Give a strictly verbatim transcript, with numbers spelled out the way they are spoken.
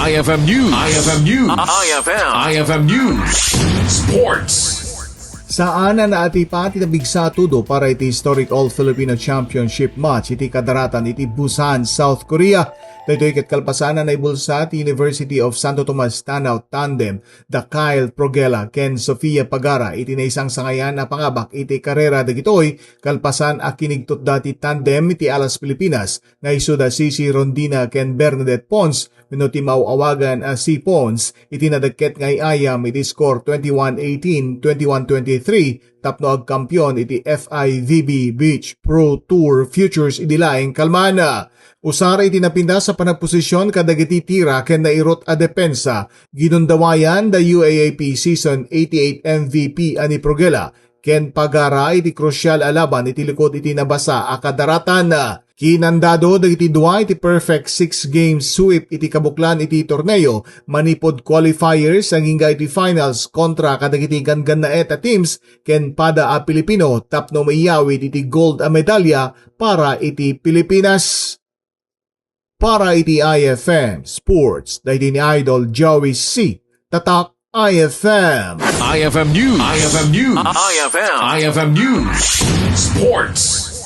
I F M News. I F M News. I F M. I F M News. Sports. Saan a naatipan ti nabigsa a tudo para iti historic All Filipino Championship match iti kadaratan iti Busan, South Korea. Daytoy ket kalpasan a naibulsa ti University of Santo Tomas Tanao tandem da Kyle Progela ken Sofia Pagara iti naisangsangayan a pangabak iti karera dagitoy kalpasan a kinigtotda ti tandem iti Alas Pilipinas nga isu da Cici Rondina ken Bernadette Pons wenno ti maaw-awagan a C Pons iti nadakket nga iayam iti score twenty-one eighteen, twenty-one twenty-three tapno agkampiyon iti F I V B Beach Pro Tour Futures idi laeng kalman. Usar iti napintas a panagposisyon kadagiti tira ken nairut a depensa, ginundawayan da U A A P season eighty-eight M V P a ni Progela ken Pagara iti krusial a laban iti likod iti nabasa a kadaratan. Kinandado dagiti dua iti perfect six-game sweep iti kabuklan iti torneo manipud qualifiers agingga iti finals kontra kadagiti ganggannaet a teams ken pada a Pilipino tapno maiyawid iti gold a medalya para iti Pilipinas. Para iti I F M Sports, daydi ni Idol Joey C. Tatak I F M. I F M News. I F M News. I F M. I F M News. Sports.